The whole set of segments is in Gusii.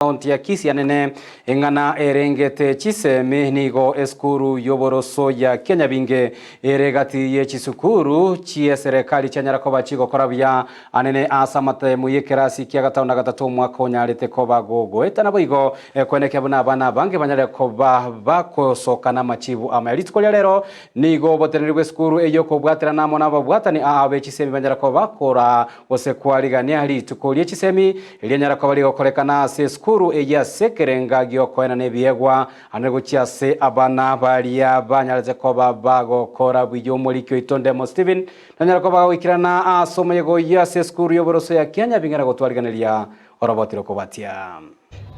Ekaunti ya Kisii anene eng'ana erengete chisemi nigo esukuru y'oboroso ya Kianyabinge ere gati ye chisukuru chi'eserekari chianyara koba chigokora buya anene ase amatemu y'ekerasi kia gatano na gatato omwaka onyarete koba gogoeta naboigo koenekia buna abana abange banyare koba bakosoka namachibu amaya. Rituko ria rero nigo oboteneneri bw'esukuru eyio okobwaterana amo nababwatani aa be chisemi banyara koba koraa Gose kwarigania rituko rie chisemi rianyara koba rigokorekana ase esukuru eyio ase ekerenga gi'okoenana ebiegwa ande gochia ase abana baria banyarete koba bagokora buya. Omoriki oito Ndemo Stephen nanyare koba agoikerana ase omoyega oyio ase esukuru y'oboroso ya Kianyabing'era gotwariganeria oroboti rokobatia.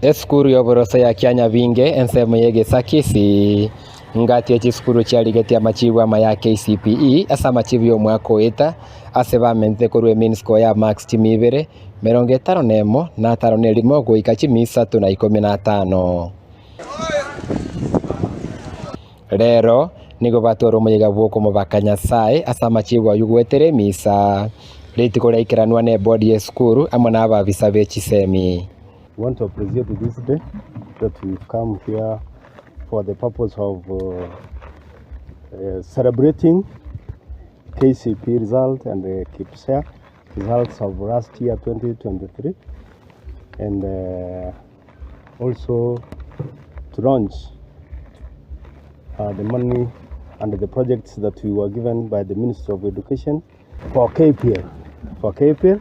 Esukuru y'oboroso ya Kianyabinge, ensemo y'egesakisi, ngati ye chisukuru chiarigetie amachibu amaya a KCPE ase amachibu y'omwaka oeta ase bamentete korwa emean score ya marks chimi ibere, merongo etano na emo, na atano na erimo goika chimi isato na ikomi na atano. Rero nigo batware omoyega bw'okomobaka Nyasae ase amachibu ayio goetera emisa, rituko riaikeranwa n'ebodi y'esukuru amo n'ababisa be chisemi. We want to appreciate this day that we've come here for the purpose of uh, uh, celebrating KCP result and the KPSEA results of last year 2023 and uh, also to launch uh, the money and the projects that we were given by the Ministry of Education for KPL, for KPL,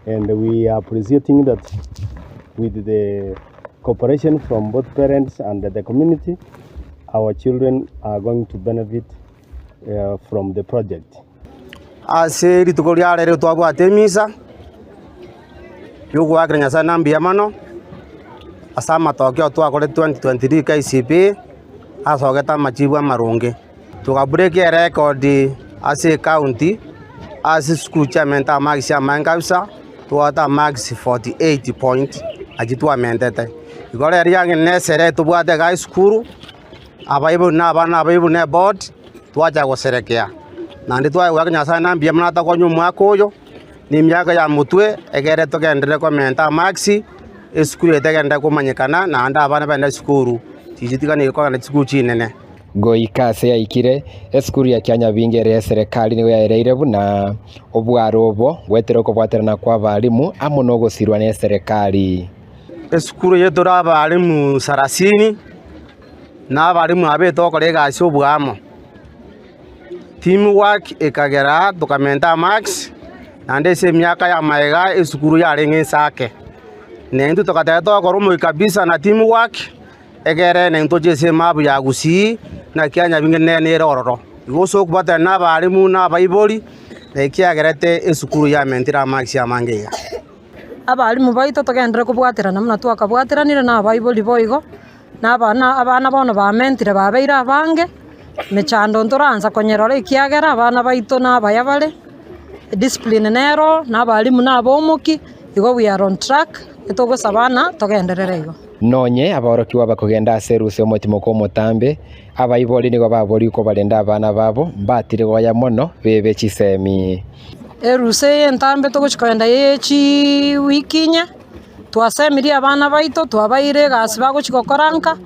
and we are appreciating that with the cooperation from both parents and the community, our children are going to benefit uh, from the project. Ase rituko ria rero twabwate emisa yogoakera Nyasae na mbuya mono ase amatokeo twakorete 2023 KCPE asogete amachibu amaronge. Toga break erecord ase ecounty ase chisukuru chiamentete amarks amange kabisa twabwate amarks 48 point achio twamentete. Igo rero riang'ina na esere tobwate igaa esukuru. Abaibori na abana abaibori na eboard, twacha goserekea. Naende twaigwa Nyasae na mbuya mono atokonye omwaka oyo, na emiaka ya motwe, egere togenderere komenta amarks, esukuru yaito egenderere komanyekana, naende abana bagende esukuru, chichitigane kogenda chisukuru chinene. Goika ase yaikire, esukuru ya Kianyabinga ere y'eserekari nigo yaereire buna obwaro obo goetera okobwaterana kw'abalimu amo nogosirwa n'eserekari. Esukuru eye tore abalimu sarasini, na abalimu aba etogokora egasi oboamo. Team work ekagera tokamenta amarks, naende ase emiaka ya magega esukuru yarenge inse ake. Na intwe togateba togokora omokia kabisa na team work, egere naintwe toche ase emapu ya gusii, naki Nyabingi nere nere ororo. Igo ase okobwatana na abalimu na abaibori, ekiagerete esukuru yamentire amarks amange iga. Abalimu baito togenderere kobwaterana buna twakabwateranire na abaibori boigo, na abana abana bono bamentire babeire abange, mechando ntoransa konyerora ekiagera abana baito na abaya bare, ediscipline nero, na abalimu na abaomoki, igo we are on track, etogosaba ng'a togenderere igo. Nonye abaorokigwa bakogenda ase erusa y'omotimoko omotambe, abaibori nigo baborigwe kobarenda abana babo mbatire goya mono bebe chisemi. Erusa eye entambe togochia kogenda ye chiwiki inye, twasemirie abana baito, twabaire egasi bagochia gokora nka,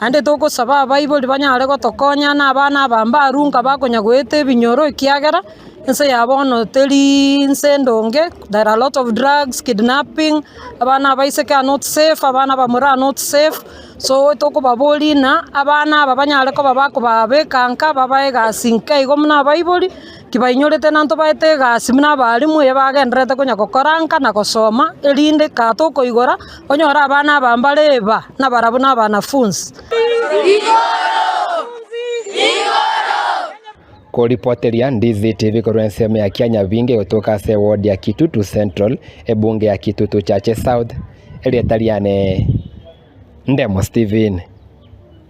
naende togosaba abaibori banyare gotokonya na abana aba mbarue nka bakonya goeta ebinyoro ekiagera, ense ya bono teriiii nse endonge, there are lot of drugs, kidnapping, abana abaiseke are not safe, abana abamura are not safe, so tokobaboria ng'a abana aba banyare koba bakobabeka nka, babae egasi nka igo buna abaibori. Tibainyorete na ntobaete egasi buna abalimu eye bagendererete konya gokora nka na gosoma, erinde kaa tokoigora, onyore abana aba mbare eba, nabarabwo nabanafunsi. Koripoteria Ndizi TV korwa ensemo ya Kianyabinge gotoka ase eward ya Kitutu Central, ebunge ya Kitutu Chache South, erieta riane Ndemo Stephen.